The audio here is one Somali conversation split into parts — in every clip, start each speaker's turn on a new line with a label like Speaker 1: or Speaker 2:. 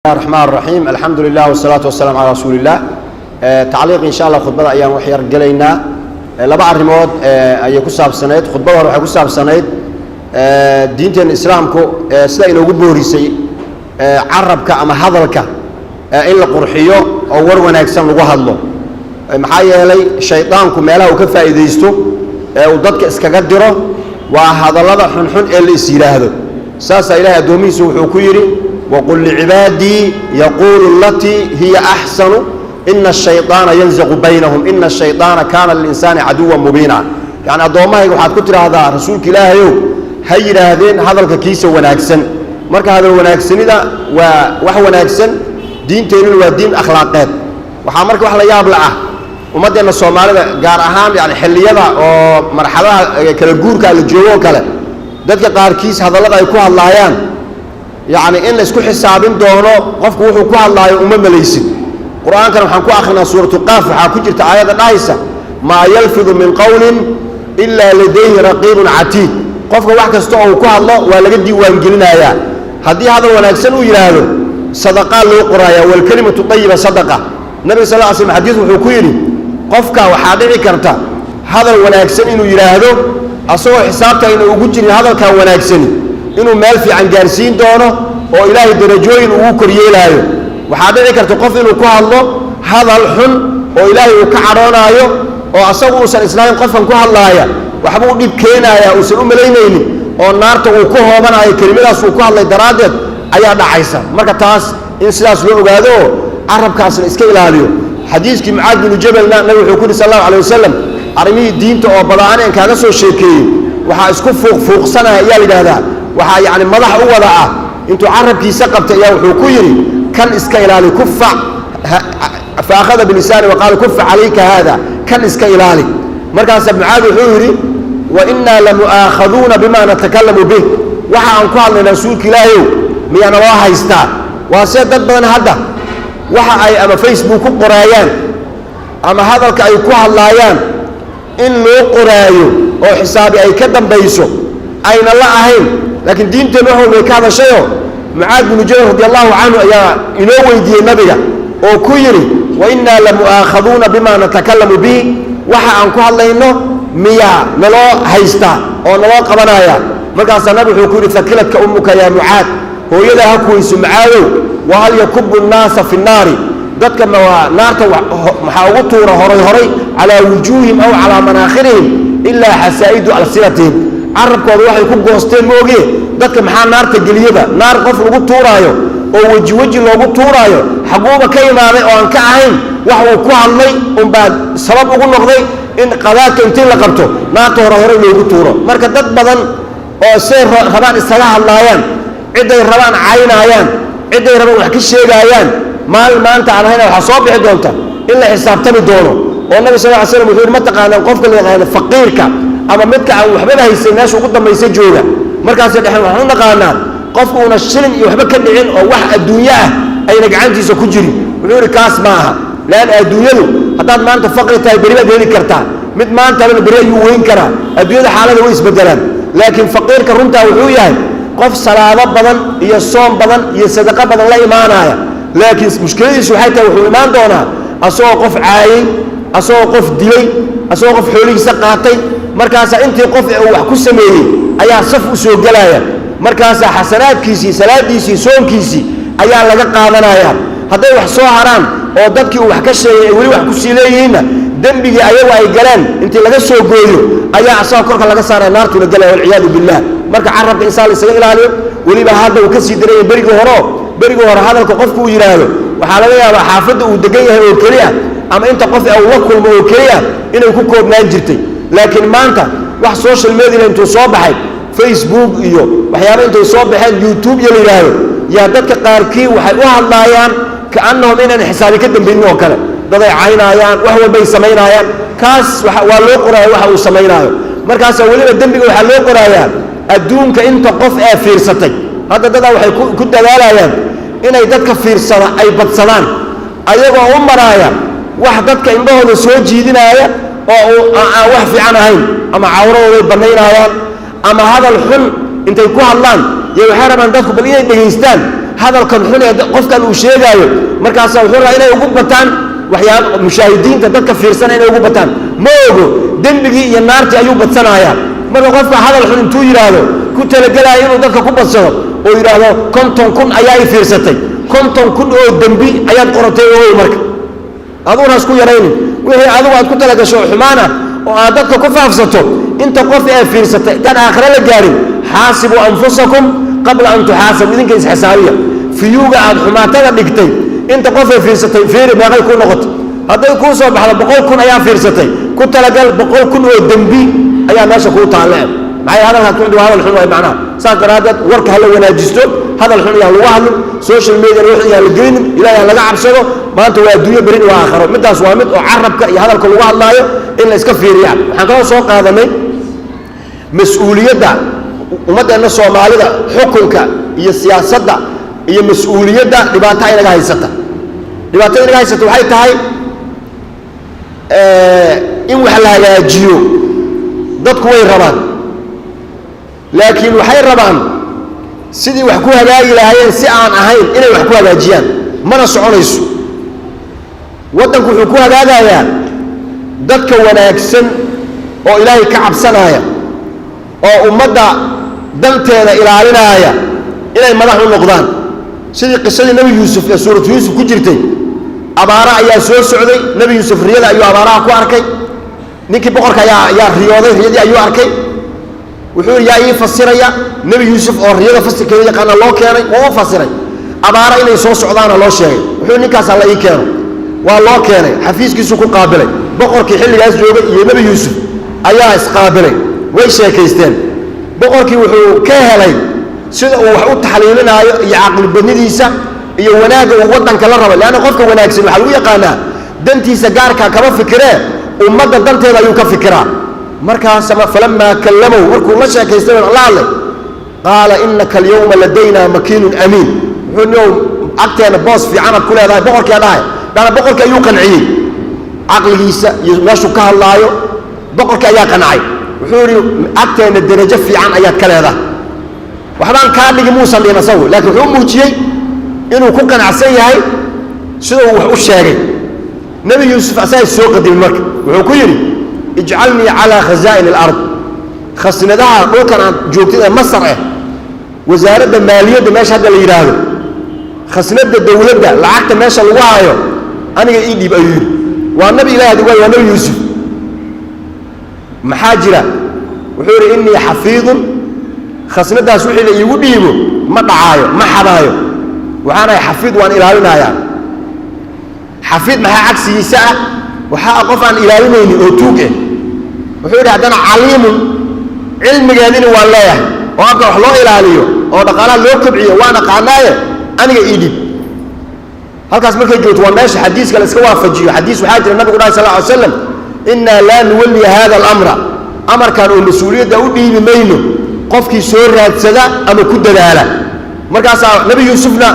Speaker 1: الرحمن الرحيم، الحمد لله والصلاة والسلام على رسول الله. Tacliiq insha Allah khudbada ayaan wax yar gelaynaa. Laba arrimood ayay ku saabsanayd khudbada hore. Waxay ku saabsanayd diinteena Islaamku sida inoogu boorisay carabka ama hadalka in la qurxiyo oo war wanaagsan lagu hadlo, maxaa yeelay shaydaanku meelaha uu ka faa'iidaysto ee uu dadka iskaga diro waa hadallada xunxun ee la is yidhaahdo. Saasaa Ilahay addoomihiisu wuxuu ku yidhi: "Wqul licibaadii yaquulu alatii hiya axsanu, ina ashayطaana yanzaqu baynahum, ina ashayطaana kaana lilinsaani caduwan mubiina." Yacni addoommahayga waxaad ku tidhaahdaa, rasuulka Ilaahayow, ha yidhaahdeen hadalka kiisa wanaagsan. Marka hadal wanaagsanida waa wax wanaagsan, diinteennuna waa diin akhlaaqeed. Waxaa marka wax la yaab la ah ummaddeenna Soomaalida, gaar ahaan yani xilliyada oo marxaladaha kala guurka la joogo oo kale, dadka qaarkiis hadallada ay ku hadlaayaan, yacni in la isku xisaabin doono qofku wuxuu ku hadlaayo uma malaysid. Qur-aankana waxaan ku akhrinaa Suuratu Qaaf, waxaa ku jirta aayadda dhahaysa: "Maa yalfidu min qowlin ilaa ladayhi raqiibun catiid." Qofka wax kasta oo uu ku hadlo waa laga diiwaangelinayaa. Haddii hadal wanaagsan uu yidhaahdo, sadaqaa loo qorayaa. "Waalkelimatu tayiba sadaqa." Nabiga sal ly slam xadiis wuxuu ku yidhi: qofka waxaa dhici karta hadal wanaagsan inuu yidhaahdo, asagoo xisaabta ayna ugu jirin hadalkaa wanaagsani inuu meel fiican gaarsiin doono oo Ilaahay darajooyin ugu koryeelaayo. Waxaa dhici karta qof inuu ku hadlo hadal xun oo Ilaahay uu ka cadhoonaayo, oo asagu uusan islahayn qofkan ku hadlaaya waxbuu dhib keenaaya, uusan u malaynaynin, oo naarta uu ku hoobanayo kelimadaas uu ku hadlay daraaddeed ayaa dhacaysa. Marka taas in sidaas loo ogaado oo carabkaasna iska ilaaliyo. Xadiiskii Mucaad binu Jabalna nabig wuxuu ku yidhi sal Allahu alay wasalam: arrimihii diinta oo bada'an en kaaga soo sheekeeyey, waxaa isku fuuqfuuqsanaya ayaa la yidhaahdaa, waxaa yacni madax u wada ah intuu carabkiisa qabtay ayaa wuxuu ku yidhi: "Kan iska ilaali." "Kufa," fa akhada bilisaani wa qaala: "Kufa calayka haada." Kan iska ilaali. Markaasaa Mucaad wuxuu yidhi: "Wa innaa lamu'aakhaduuna bima natakalamu bih?" Waxa aan ku hadlayna, rasuulka Ilaahayow, miyaa naloo haystaa? Waa see dad badan hadda waxa ay ama Facebook ku qoraayaan ama hadalka ay ku hadlaayaan in loo qoraayo oo xisaabi ay ka dambayso ayna la ahayn. Laakiin diinteenna wax walbay ka hadashayoo Mucaad binu Jabal radi allahu canhu ayaa inoo weydiiyey nabiga oo ku yidhi: "Wa innaa lamu'aakhaduuna bima natakalamu bihi?" Waxa aan ku hadlayno miyaa naloo haystaa oo naloo qabanaya? Markaasaa nabig wuxuu ku yidhi: "Hakiladka ummuka yaa Mucaad." Hooyadaa ha kuweyso, Mucaadow. "Wahal yakubu nnaasa fi nnaari?" Dadka naarta maxaa ugu tuura horay horay? "Calaa wujuuhihim aw calaa manaakhirihim ilaa xasaa'idu alsinatihim." Carabkooda waxay ku goosteen mooge, dadka maxaa naarta geliyaba? Naar qof lagu tuuraayo oo weji weji loogu tuuraayo xaguuba ka imaaday oo aan ka ahayn wax uu ku hadlay unbaa sabab ugu noqday in qadaadka intii la qabto naarta hore horay loogu tuuro. Marka dad badan oo say rabaan isaga hadlaayaan, cidday rabaan caynaayaan, cidday rabaan wax ka sheegaayaan, maalin maanta aan ahayna waxaa soo bixi doonta in la xisaabtami doono. Oo nabi sal ly slam wuxuu yidhi: "Ma taqaanaan qofka la yaqaano faqiirka ama midka aan waxbaba haysan meesha ugu dambaysa jooga?" Markaasay dhexeen: "Waxaan u naqaanaa qofka uuna shilin iyo waxba ka dhicin oo wax adduunyo ah ayna gacantiisa ku jirin." Wuxuu yidhi: "Kaas ma aha, leanna adduunyadu haddaad maanta faqri tahay, beri baad heli kartaa. Mid maantalena beri ayuu weyn karaa. Adduunyada xaalada way isbedelaan. Laakiin faqiirka runtaa wuxuu yahay qof salaado badan iyo soom badan iyo sadaqo badan la imaanaya, laakiin mushkiladiisu waxay tahay wuxuu imaan doonaa asagoo qof caayey, asagoo qof dilay, asagoo qof xoolihiisa qaatay. Markaasaa intii qof ee uu wax ku sameeyey ayaa saf u soo gelaya. Markaasaa xasanaadkiisii, salaadiisii, soonkiisii ayaa laga qaadanaya. Hadday wax soo haraan oo dadkii uu wax ka sheegay ay weli wax kusii leeyihiinna, dembigii ayagu ay galeen intii laga soo gooyo ayaa asaga korka laga saaraya, naartuuna gelaya, walciyaadu billah. Marka carabka insaan la isaga ilaaliyo. Weliba hadda uu ka sii daraya berigii horeo. Berigii hore hadalka qofku uu yidhaahdo waxaa laga yaabaa xaafadda uu degan yahay oo keli ah ama inta qof ee uu la kulmo oo keli ah inay ku koobnaan jirtay. Laakiin maanta wax social media intuu soo baxay, Facebook iyo waxyaaba intay soo baxeen, YouTube iyo la yidhaahdo, yaa dadka qaarkii waxay u hadlaayaan kaannahum inaan xisaabi ka dambaynin oo kale. Daday caynaayaan, wax walbay samaynaayaan. Kaas waa loo qoraaya waxa uu samaynaayo. Markaasaa weliba dembiga waxaa loo qoraayaa adduunka inta qof ee fiirsatay. Hadda dadaa waxay ku dadaalayaan inay dadka fiirsada ay badsadaan, ayagoo u maraaya wax dadka indhahooda soo jiidinaaya oo aan wax fiican ahayn, ama cawradooday banaynaayaan ama hadal xun intay ku hadlaan yo waxay rabaan dadku bal inay dhegaystaan. Hadalkan xun ee qofkan uu sheegaayo, markaasaa wuxuu rabaa inay ugu bataan waxyaaba mushaahidiinta, dadka fiirsana inay ugu bataan. Ma ogo dembigii iyo naartii ayuu badsanayaa. Marka qofka hadal xun intuu yidhaahdo ku talagelaya inuu dadka ku badsado oo yidhaahdo 50,000 ayaa i fiirsatay, 50,000 oo dembi ayaad qoratay. Ogow marka aduuna isku yaraynin wixii adigu aad ku talagasho oo xumaan ah oo aad dadka ku faafsato. Inta qof ee fiirsatay intaan aakhire la gaarin, xaasibuu anfusakum qabla an tuxaasabu, idinka isxisaabiya. Fiyuuga aad xumaatada dhigtay inta qof ee fiirsatay fiiri, meeqay kuu noqotay? Hadday kuu soo baxdo 100,000 ayaa fiirsatay, ku talagal 100,000 oo dembi ayaa meesha kuu taalle. Maxay hadalkaad ku waa hadal xun waay macnaha. Saas daraaddeed warka hala wanaajisto, hadal xun iyaan lagu hadlin, social media wax iyaan la geynin, Ilahay ha laga cabsado. Maanta waa adduunyo, berin waa aakharo. Middaas waa mid oo carabka iyo hadalka lagu hadlaayo in la iska fiiriyaa. Waxaan kaloo soo qaadanay mas-uuliyadda ummaddeenna Soomaalida, xukunka iyo siyaasadda iyo mas-uuliyadda. Dhibaato inaga haysata, dhibaatada inaga haysata waxay tahay in wax la hagaajiyo dadku way rabaan, laakiin waxay rabaan sidii wax ku hagaagi lahaayeen si aan ahayn inay wax ku hagaajiyaan. Mana soconayso. Waddanku wuxuu ku hagaagayaa dadka wanaagsan oo Ilaahay ka cabsanaya oo ummadda danteeda ilaalinaya inay madax u noqdaan, sidii qisadii Nebi Yuusuf ee Suuratu Yuusuf ku jirtay. Abaara ayaa soo socday. Nebi Yuusuf riyada ayuu abaaraha ku arkay. Ninkii boqorka ayaa riyooday, riyadii ayuu arkay. Wuxuu yidhi, yaa ii fasiraya? Nebi Yuusuf oo riyada fasirkeeda yaqaana loo keenay, wuu u fasiray. Abaara inay soo socdaana loo sheegay. Wuxuu ninkaas alla ii keeno, waa loo keenay, xafiiskiisu ku qaabilay. Boqorkii xilligaas joogay iyo Nebi Yuusuf ayaa isqaabilay, way sheekaysteen. Boqorkii wuxuu ka helay sida uu wax u taxliilinaayo iyo caqlibadnidiisa iyo wanaagga uu waddanka la rabo, leanna qofka wanaagsan waxaa lagu yaqaanaa dantiisa gaarkaa kama fikiree, ummadda danteeda ayuu ka fikiraa. Markaas falamaa kallamow, markuu la sheekaystay, la hadlay, qaala inaka alyawma ladayna makiinun amiin. Wuxuu niow agteena boos fiicanaad ku leedahay, boqorkii dhahay dhana. Boqorkii ayuu qanciyey caqligiisa iyo meeshuu ka hadlaayo. Boqorkii ayaa qancay, wuxuu yidhi agteena derajo fiican ayaad ka leedahay. Waxbaan kaa dhigi muusan dhihin asagu, laakiin wuxuu u muujiyey inuu ku qanacsan yahay sida uu wax u sheegay. Nebi Yuusuf asagaa soo qadimay. Marka wuxuu ku yidhi, ijcalnii calaa khazaa'in alard, khasnadaha dhulkan aad joogtid ee Masar ah, wasaaradda maaliyadda meesha hadda la yidhaahdo, khasnadda dowladda, lacagta meesha lagu hayo aniga ii dhiib, ayuu yidhi. Waa nabi Ilahi adigu, waa Nebi Yuusuf. Maxaa jira? Wuxuu yidhi, innii xafiidun, khasnadaas wixii la iigu dhiibo ma dhacaayo, ma xadaayo. Waxaan ahay xafiid, waan ilaalinayaa. Xafiid maxaa cagsigiisa ah? Waxaa qof aan ilaalinaynin oo tuug eh. Wuxuu yidhi haddana caliimun, cilmigeedina waan leeyahay oo habka wax loo ilaaliyo oo dhaqaalaha loo kobciyo waan aqaanaaye, aniga ii dhiib. Halkaas markay joogto waa meesha xadiiska la iska waafajiyo. Xadiis waxaa jira nabigu dhahay sal lla ly slam, innaa laa nuwalli hada alamra, amarkan oo mas-uuliyadda u dhiibi mayno qofkii soo raadsada ama ku dadaala. Markaasaa Nebi Yuusufna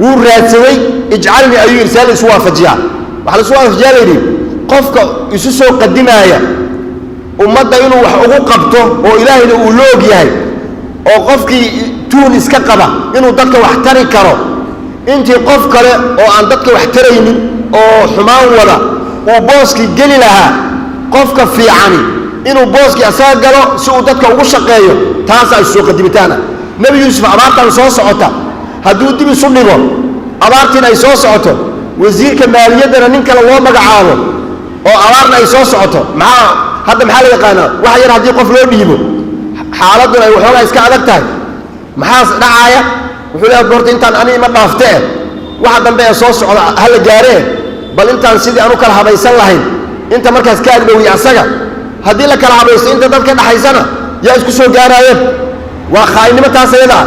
Speaker 1: wuu raadsaday. Ijcalnii ayuu yidhi. See la isu waafajiyaa? Waxaa la isu waafajiyaa, la yidhi, qofka isu soo qadimaaya ummadda inuu wax ugu qabto oo Ilaahayna uu la og yahay, oo qofkii tuun iska qaba inuu dadka wax tari karo, intii qof kale oo aan dadka wax taraynin oo xumaan wada uu booskii geli lahaa, qofka fiicani inuu booskii asaga galo si uu dadka ugu shaqeeyo, taasaa isu soo qadimitaana. Nebi Yuusuf abaartan soo socota hadduu dib isu dhigo, abaartiina ay soo socoto, wasiirka maaliyaddana nin kale loo magacaabo oo abaarna ay soo socoto, maxaa hadda maxaa la yaqaanaa? Wax yar haddii qof loo dhiibo, xaaladduna ay waxoogaa iska adag tahay, maxaas dhacaaya? Wuxuu leeyahay, horta intaan ani ima dhaafte eh, waxa dambe ee soo socda ha la gaaree, bal intaan sidii aan u kala habaysan lahayn inta markaas ka agdhowiy asaga. Haddii la kala habaysto inta dad ka dhaxaysana, yaa isku soo gaaraayeen? Waa khaainnimo taas ayada ah.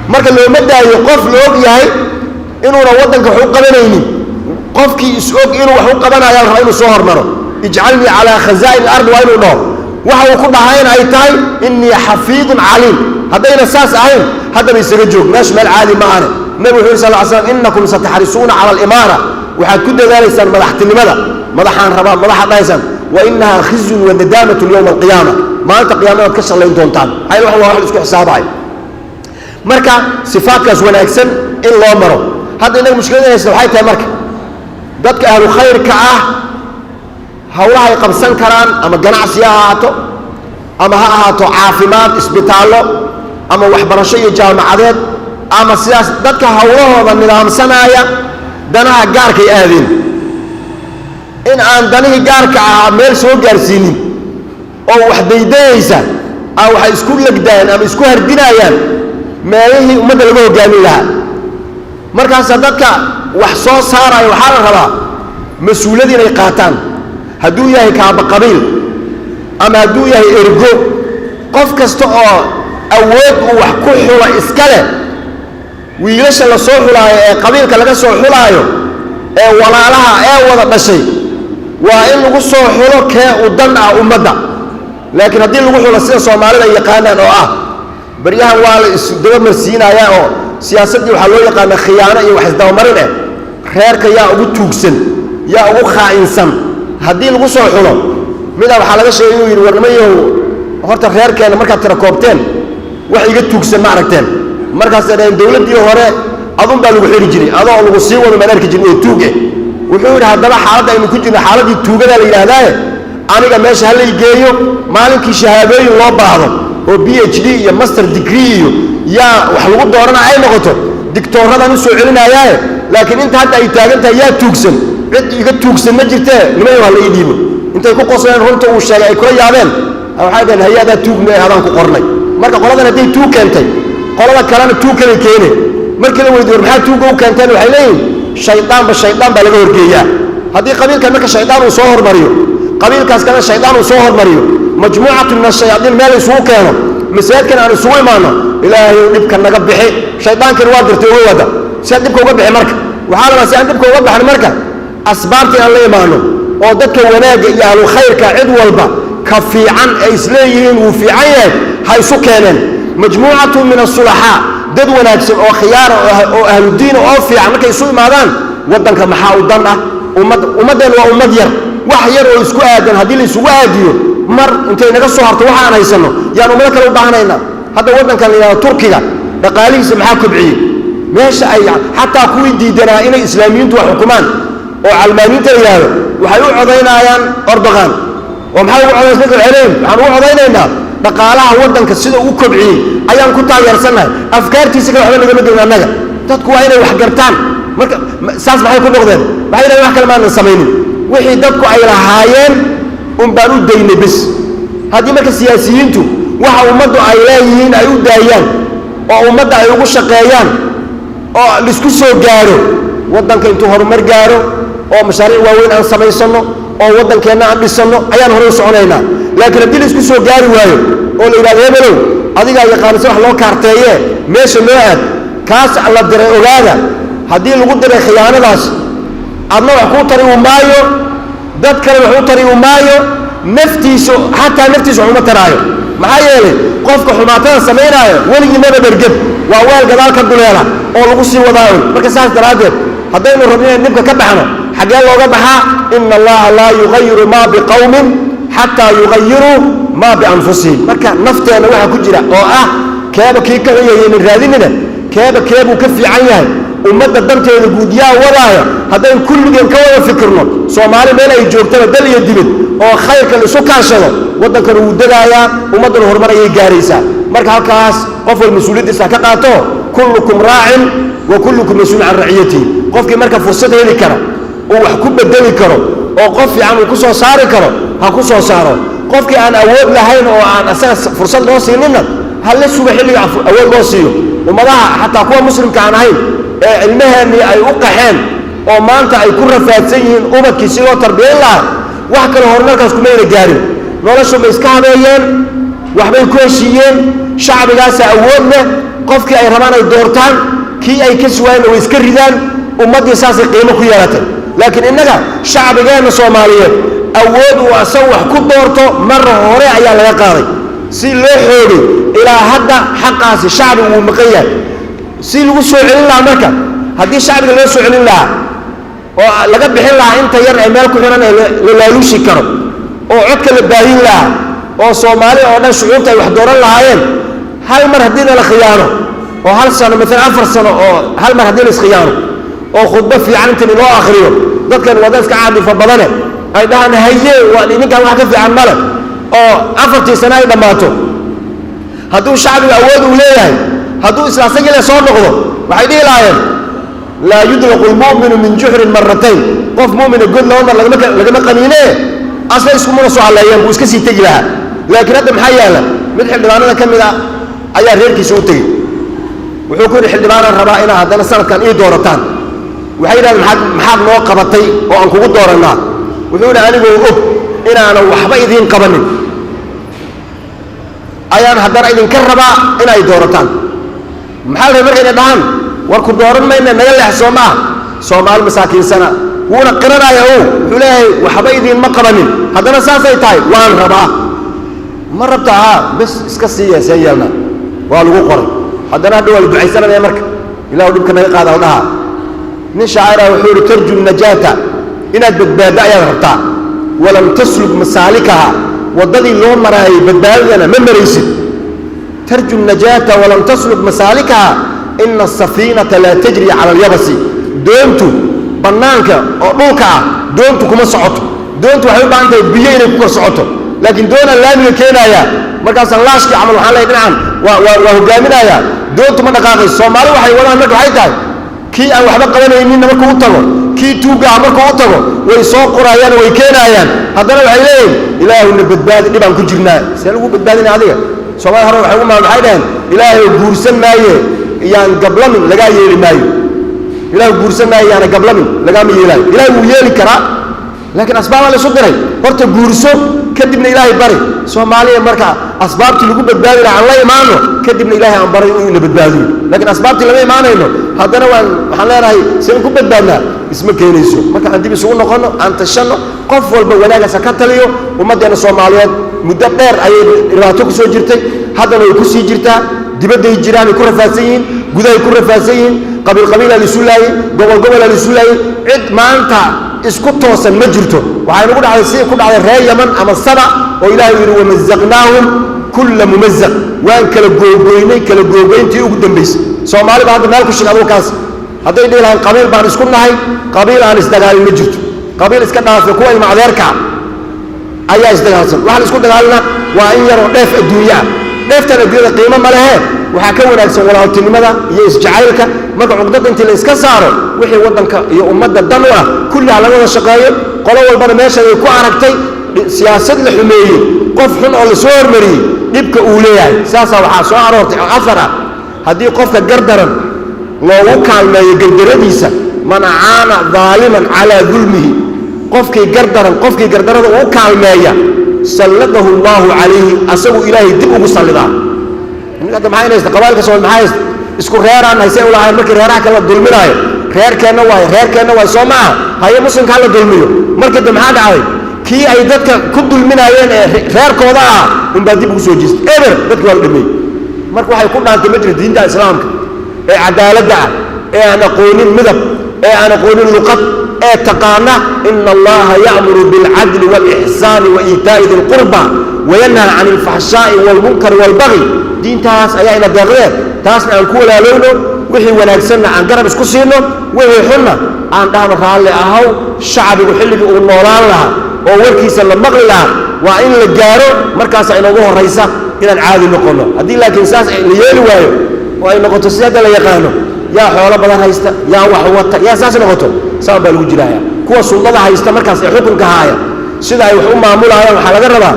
Speaker 1: Marka looma daayo qof la og yahay inuuna waddanka wax u qabanaynin. Qofkii is og inuu wax u qabanayo la rabaa inuu soo hormaro. Ijcalnii calaa khazaa'in alardi waa inuu dhaho, waxa uu ku dhahayna ay tahay innii xafiidun caliim. Haddayna saas ahayn, haddaba isaga joog meesha, meel caadi ma ahane. Nabigu wuxuu yidhi sal ly slam, innakum sataxrisuuna cala alimaara, waxaad ku dadaalaysaan madaxtinimada, madaxaan rabaa, madaxaad dhahaysaan, wa innahaa khizyun wa nadaamatun yowma alqiyaama, maalinta qiyaamadaad ka shallayn doontaan. Maxaa yeele waa wax la isku xisaabayo. Marka sifaadkaas wanaagsan in loo maro. Hadda innaga mushkilada haysta waxay tahay, marka dadka ahlu khayrka ah hawlaha ay qabsan karaan, ama ganacsi ha ahaato, ama ha ahaato caafimaad, isbitaallo, ama waxbarasho iyo jaamacadeed, ama sidaas, dadka hawlahooda nidaamsanaaya danaha gaarkay aadeen. In aan danihii gaarka ahaa meel soo gaarsiinin oo wax daydayaysa a waxay isku legdaan ama isku hardinayaan meelihii ummadda laga hoggaamin lahaa. Markaasa dadka wax soo saaraya waxaa la rabaa mas-uuliyad inay qaataan. Hadduu yahay kaaba qabiil ama hadduu yahay ergo, qof kasta oo awood uu wax ku xulo iska leh, wiilasha la soo xulaayo ee qabiilka laga soo xulaayo ee walaalaha ee wada dhashay, waa in lagu soo xulo kee u dan ah ummadda. Laakiin haddii lagu xulo sida Soomaalida ay yaqaanaan oo ah baryahan waa la isdabamarsiinayaa, oo siyaasaddii waxaa loo yaqaana khiyaano iyo wax isdabamarin eh, reerka yaa ugu tuugsan, yaa ugu khaa'insan haddii lagu soo xulo, midaa waxaa laga sheegay inuu yidhi: "Warnimayahow, horta reerkeenna markaad tira koobteen wax iga tuugsan ma aragteen?" Markaasay dhaheen: "Dowladdii hore adun baa lagu xidhi jiray, adoo lagu sii wado maan arki jirin oo tuug eh." Wuxuu yidhi: "Haddaba xaaladda aynu ku jirno xaaladdii tuugadaa la yidhaahdaaye, aniga meesha ha lay geeyo. Maalinkii shahaadooyin loo baahdo oo PhD iyo master degree iyo yaa wax lagu doorana ay noqoto, digtooradaan u soo celinayaaye. Laakiin inta hadda ay taagan tahay yaa tuugsan, cid iga tuugsan ma jirtee, nimayo ha la ii dhiibo." Intay ku qosleen runta uu sheegay ay kula yaabeen, waxay dhaheen: "Hay-adaa tuugme adaan ku qornay." Marka qoladan hadday tuug keentay, qolada kalena tuug kalay keene. Markii la weydiyo: "War, maxaa tuugga u keenteen?" waxay leeyihin: "Shaydaanba shaydaan baa laga horgeeyaa." Haddii qabiilkan marka shaydaan uu soo hormariyo, qabiilkaas kalena shaydaan uu soo hormariyo, majmuucatu min ashayaadiin meel isugu keeno, masaajidkan aan isugu imaano: "Ilaahay dhibka naga bixi," shaydaankani waa dirtay uga wada si aad dhibka uga bixi. Marka waxaa la rabaa, si aan dhibka uga baxno, marka asbaabtii aan la imaano oo dadka wanaagga iyo ahlu khayrka cid walba ka fiican ay isleeyihiin wuu fiican yahay ha isu keeneen, majmuucatu min asulaxaa, dad wanaagsan oo khiyaara oo ahludiina oo fiican. Markay isu imaadaan, waddanka maxaa u dan ah? Ummad, ummaddeen waa ummad yar. Wax yar oo isku aadan haddii la isugu aadiyo, mar intay naga soo harto waxa aan haysanno, yaan ummado kale u baahanayna. Hadda waddankan la yidhahdo Turkiga dhaqaalihiisa maxaa kobciyey? Meesha ay xataa kuwii diidanaa inay islaamiyiintu wax xukumaan oo calmaaniinta la yidhaahdo waxay u codaynayaan Erdogan. Oo maxay ugu codaynaysa? Waxay leeyihin: "Waxaan ugu codaynaynaa dhaqaalaha waddanka sida uu kobciyey ayaan ku taageersannahay, afkaartiisa kale waxba nagama gelin annaga." Dadku waa inay wax gartaan. Marka saas maxay ku noqdeen? Maxay yidhahdeen? "Wax kale maanan samaynin, wixii dadku ay lahaayeen un baan u daynay bes." Haddii marka siyaasiyiintu waxa ummaddu ay leeyihiin ay u daayaan oo ummadda ay ugu shaqeeyaan oo laisku soo gaaro, waddanka intuu horumar gaaro oo mashaariic waaweyn aan samaysanno oo waddankeenna aan dhisanno, ayaan horey u soconaynaa. Laakiin haddii laisku soo gaari waayo oo la yidhahdo: "Hebelow, adigaa yaqaana si wax loo kaarteeye, meesha noo aad," kaas la diray, ogaada, haddii lagu diray khiyaanadaas, adna wax kuu tari u maayo, dad kale wax u tari u maayo, naftiisu xataa naftiisu wax uma taraayo. Maxaa yeelay, qofka xumaatada samaynaayo weligii maba dhergeb, waa weel gadaal ka duleela oo lagu sii wadaa un. Marka saas daraaddeed, haddaynu rabno inaan dhibka ka baxno, xaggee looga baxaa? Ina Allaha laa yugayiru maa biqawmin xataa yugayiruu maa bianfusihim. Marka nafteenna waxaa ku jira oo ah keeba kii ka xun yayaynan raadinina, keeba keebuu ka fiican yahay, ummadda danteeda guud yaa wadaaya. Haddayn kulligeen ka wada fikirno, Soomaali meel ay joogtaba, dal iyo dibad, oo khayrka la isu kaashado, waddankana wuu degaayaa, ummadduna horumar ayay gaaraysaa. Marka halkaas qof wal mas-uuliyaddiisa ha ka qaato. Kullukum raacin wa kullukum mas-uulun can raciyatihi. Qofkii marka fursad heli kara uu wax ku bedeli karo oo qof fiican uu ku soo saari karo, ha ku soo saaro. Qofkii aan awood lahayn oo aan asaga fursad loo siininna, ha la suga xilliga awood loo siiyo. Ummadaha xataa kuwa muslimka aan ahayn ee ilmaheennii ay u qaxeen oo maanta ay ku rafaadsan yihiin ubadkii si loo tarbiyayn lahaa, wax kale horumarkaas kumayna gaarin. Noloshu bay iska habeeyeen, waxbay ku heshiiyeen, shacbigaasa awood leh, qofkii ay rabaan ay doortaan, kii ay ka suwaayeenna way iska ridaan. Ummaddii saasay qiimo ku yeelatay. Laakiin innaga shacbigeenna Soomaaliyeed awood uu asagu wax ku doorto mar hore ayaa laga qaaday, si loo xoogay. Ilaa hadda xaqaasi shacbigu wuu maqan yahay. Si lagu soo celin lahaa, marka haddii shacbiga loo soo celin lahaa oo laga bixin lahaa inta yar ee meel ku xiran ee la laaluushi karo, oo codka la baahin lahaa, oo Soomaali oo dhan shucuurta ay wax dooran lahaayeen, hal mar haddii nala khiyaano. Oo hal sano maalan, 4 sano oo hal mar haddii la iskhiyaano oo khudbo fiican intan loo akhriyo, dadkan waa dad iska caadifo badane, ay dhahaan haye, waa ninkan, wax ka fiican male, oo 4tii sano ay dhammaato, hadduu shacbiga awood uu leeyahay, hadduu isla asagii le soo noqdo, waxay dhihi lahaayeen: laa yudlaqu lmu'minu min juxrin maratayn. Qof mu'mina god laba mar lagama qaniine. Asla iskumuna soo halleeyeen, buu iska sii tegi lahaa. Laakiin hadda maxaa yaala? Mid xildhibaanada ka mid a ayaa reerkiisa u tegey. Wuxuu ku yidhi: "Xildhibaanaan rabaa inaad haddana sanadkan ii doorataan." Waxay yidhahdeen: Maxaad noo qabatay oo aan kugu doorannaa?" Wuxuu yidhi: "Anigoo og inaanan waxba idiin qabanin ayaan haddana idinka rabaa inay doorataan." Maxaa la rabay marka? Inay dhahaan: "War, ku dooran mayna, naga leex." Soo ma ah? Soomaali masaakiinsana wuuna qiranaya o wuxuu leeyahay: "Waxba idiinma qabanin, haddana saasay tahay waan rabaa." Ma rabta? Haa, bes iska siiya, seen yeelna? Waa lagu qoray. Haddana hadha waa la ducaysananaya. Marka ilahu dhibka naga qaada la dhahaa. Nin shaacira wuxuu yidhi: tarju najaata, inaad badbaaddo ayaad rabtaa, walam tasluk masaalikaha, waddadii loo maraayay badbaadadana ma maraysid. Tarju najaata walam tasluk masaalikaha, ina asafiinata laa tajri cala alyabasi. Doontu bannaanka oo dhulka ah doontu kuma socoto. Doontu waxay u baahan tahay biyo inay ku kor socoto. Laakiin doonaan laamiga keenaaya, markaasaan laashkii camal waxaan leeyahay dhinacan waa hogaaminayaa, doontu ma dhaqaaqayso. Soomaali waxay wadaan marka waxay tahay, kii aan waxba qabanayninna markuu u tago, kii tuugga ah markuu u tago, way soo qorayaan, way keenayaan. Haddana waxay leeyihin: "Ilaahuna badbaadi, dhibaan ku jirnaa." See lagu badbaadinaya adiga? Soomali hore waxay ugu waxay dhaheen: "Ilaahay guursan maaye, yaan gablamin, lagaa yeeli maayo. Ilaahu guursan maayo, yaana gablamin, lagaama yeelaayo." Ilaahay wuu yeeli karaa, laakiin asbaabaa la isu diray. Horta guurso, kadibna Ilaahay bari. Soomaaliya marka asbaabtii lagu badbaadi laha aan la imaano, kadibna Ilaahay aan baray inuu ina badbaadiyo. Laakiin asbaabtii lama imaanayno, haddana waxaan leenahay: "Seen ku badbaadnaa?" Isma keenayso. Marka aan dib isugu noqono, aan tashanno, qof walba wanaagaas ha ka taliyo. Ummaddeena Soomaaliyeed muddo dheer ayay dhibaato ku soo jirtay, haddana way ku sii jirtaa. Dibadday jiraan ay ku rafaadsan yihiin, gudahay ku rafaadsan yihiin. Qabiil qabiilaa la isu laayey, gobol gobolaa la isu laayey. Cid maanta isku toosan ma jirto. Waxay nagu dhacday sidii ku dhacday reer Yaman ama Saba, oo Ilahay uu yidhi: wamazaqnaahum kulla mumazaq. Waan kala googoynay kala googoyntii ugu dambaysay. Soomaali baa hadda meel ku shig adugu kaas. Hadday dhihi lahayn qabiil baan isku nahay, qabiil aan isdagaalin ma jirto. Qabiil iska dhaafe, kuwa ilma adeerka ayaa isdagaalsan. Waxa la isku dagaalina waa in yaroo dheef adduunye ah. Dheeftan adduunyada qiimo ma lehe. Waxaa ka wanaagsan walaaltinimada iyo isjacaylka. Marka cuqdada intii la iska saaro, wixii waddanka iyo ummadda dan u ah kulli ha laga wada shaqeeyo. Qolo walbana meesha ay ku aragtay siyaasad la xumeeyey, qof xun oo la soo hormariyey, dhibka uu leeyahay. Saasaa waxaa soo aroortay oo afar ah: haddii qofka gardaran loogu kaalmeeyo gardaradiisa, man acaana daaliman calaa dulmihi, qofkii gardaran qofkii gardarada uu kaalmeeya, salladahu Allahu calayhi, asagu Ilaahay dib ugu sallidaa. Hadda maxay haysta qabaalka Soomaali? Maxay haysta? Isku reeraan haysay u lahayn. Markii reeraha kale la dulminaayo, reerkeenna waay, reerkeenna waay, soo maaha? Haye, muslimka hala dulmiyo. Markii dambe maxaa dhacday? Kii ay dadka ku dulminaayeen ee reerkooda ah unbaa dib ugu soo jeestay. Eber, dadki waa la dhameeyey. Marka waxay ku dhaantay ma jirto diinta Islaamka ee cadaaladda ah, ee aan aqoonin midab, ee aan aqoonin luqad, ee taqaana ina Allaha ya'muru bilcadli wاlإxsaani wa iitaa'i di lqurba wayanhaa can alfaxshaa'i wاlmunkari wاlbagyi. Diintaas ayaa ina deeqdeen. Taasna aan ku walaalowno. Wixii wanaagsanna aan garab isku siino, wixii xunna aan dhahno raalli ahaw. Shacbigu xilligii uu noolaan lahaa oo warkiisa la maqli lahaa waa in la gaaro. Markaasa inoogu horraysa inaan caadi noqonno. Haddii laakiin saas la yeeli waayo oo ay noqoto sida hadda la yaqaano, yaa xoolo badan haysta, yaa wax wata, yaa saas noqoto, saan baa lagu jiraya. Kuwa suldada haysta markaas ee xukunka haaya, sida ay wax u maamulaayaan waxaa laga rabaa,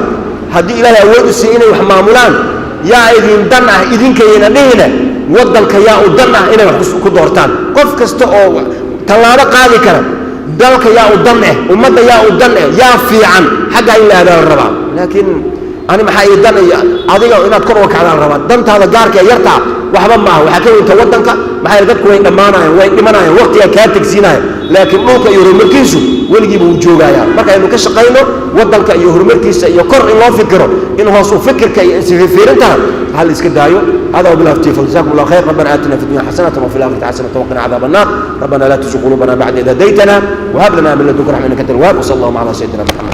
Speaker 1: haddii Ilaahay awood u siiya inay wax maamulaan, yaa idin dan ah idinkayna dhihina, waddanka yaa u dan ah inay wax ku doortaan. Qof kasta oo tallaabo qaadi kara, dalka yaa u dan eh, ummadda yaa u dan eh, yaa fiican, xaggaa in la aadaa la rabaa. Laakiin ani maxaa ii dan iyo adiga inaad kor uga kacdaa la rabaa. Dantaada gaarka ee yartaa waxba maaha, waxaa ka weynta waddanka. Maxaa yeele dadku way dhammaanayaan, way dhimanayaan, waqtigaa kaa tegsiinaya, laakiin dhulka iyo horumarkiisu weligiiba wuu joogayaa. Marka aynu ka shaqayno waddanka iyo horumarkiisa iyo kor in loo fikiro, in hoos u fikirka iyo isfiirintana hal iska daayo. هذا وبالله التوفيق، جزاكم الله خير. ربنا اتنا في الدنيا حسنه وفي الاخره حسنه وقنا عذاب النار. ربنا لا تزغ قلوبنا بعد إذ هديتنا وهب لنا من لدنك رحمه انك انت الوهاب. وصلى الله على سيدنا محمد.